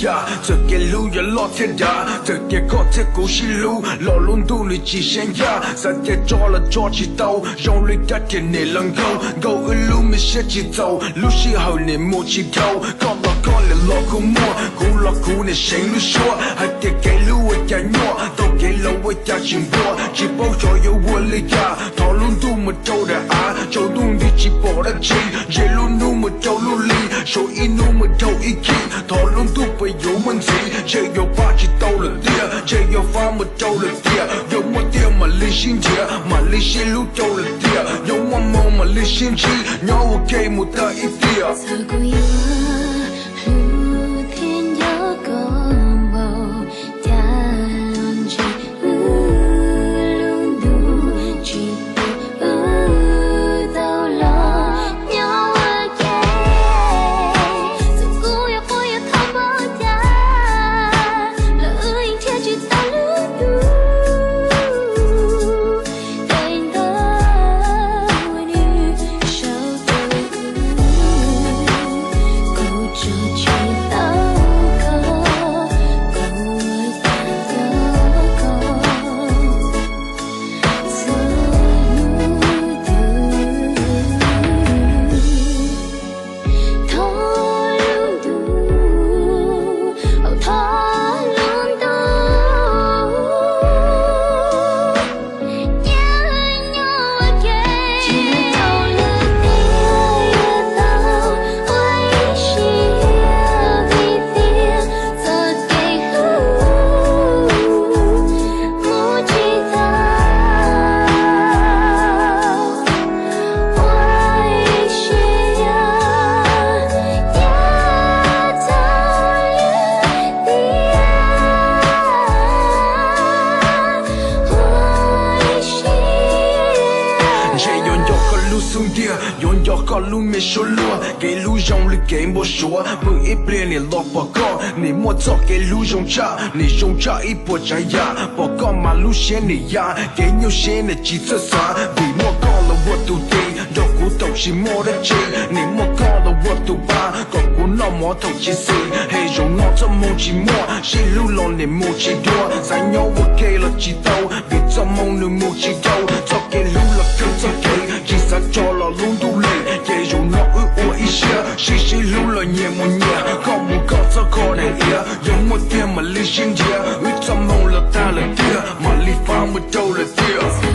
yam. Txawm kev hlub yuav loj thiab dav, txawm tias koj thiab kuv sib hlub los lub ntuj nws tsis seem yam. Xav tias tso los tso tsis tau, zoo li cas tiag niam laus nkauj, nkauj wb lub me siab tsis txaus, lub sij hawm niam mus tsis dhau. Koj los koj niam los kuj muaj, kuv los kuv niam seev lub suab. Hais tias kev hlub ua cas nyuaj, tau kev laus ua cas tsis npua, tsis paub xyov yuav ua li cas. Thov lub ntuj mus rau daim av, tsaus ntuj nti tsis pom dab tsi, ntsia lub hnub mus rau lub hli, suav ib hnub mus rau ib chim. Thov lub ntuj puas yuav muaj ntxiv, ntshe yuav pab tsis tau lawm tiag, ntshe yuav fav mus rau lawm tiag. Yuav muaj tiag mam li sib nrhiav, mam li sib hlub rau lawm tiag. Yuav muaj hmoo mam li sib ntsib, nyob ua ke mus tag ib tiam. Txawm kuv yuav hlub thiab nco koj npaum cas los ntshe wb lub ntuj tsis pub wb tau los nyob ua ke. Txawm kuv yuav quaj yuav thov npaum cas los wb yeej nrhiav tsis tau lub ntuj. Tej ntawd nws sau rau kuv, kuv tso tsis tau koj, kuv ua cas nco koj txhua hnub twg. Thov lub ntuj, thov lub ntuj, cia nyob ua ke. Tsis tau lwm tiam yuav tau ua ib siab vim tias txoj kev hlub mus tsis tau. Ua ib siab, cia txog lwm tiam. Ua ib siab. Ntshe yuav nco koj lub xub ntiag, yuav nco koj lub me suab luag. Kev hlub zoo li kev npau suav, pw ib pliag niam los pom koj. Nim muaj txoj kev hlub zoo tshaj, nim zoo tshaj ib puas tsav yam. Pom koj mas lub siab nim ya, kev nyuaj siab nim tsis txawj xav. Vim muaj koj los ua tus tij, nrog kuv thaum tsis muaj dab tsi. Nim muaj koj los ua tus pab, kom kuv noj mov thaum tsis xis. Hais zaum no txoj hmoo tsis muaj, sib hlub los nim mus tsis dua. Xav nyob ua ke los tsis tau, vim txoj hmoo nws mus tsis dhau. Txoj kev hlub los kawg txoj kev, tsis xav tso los lub ntuj lem. Ces zaum no wb ua ib siab, sib sib hlub los nyias mus nyias, koj mus koj txoj kho daim iav. Yuav muaj tiag mam li sib nrhiav, wb txoj hmoo los tag lawm tiag, mam li fav mus rau lawm tiag.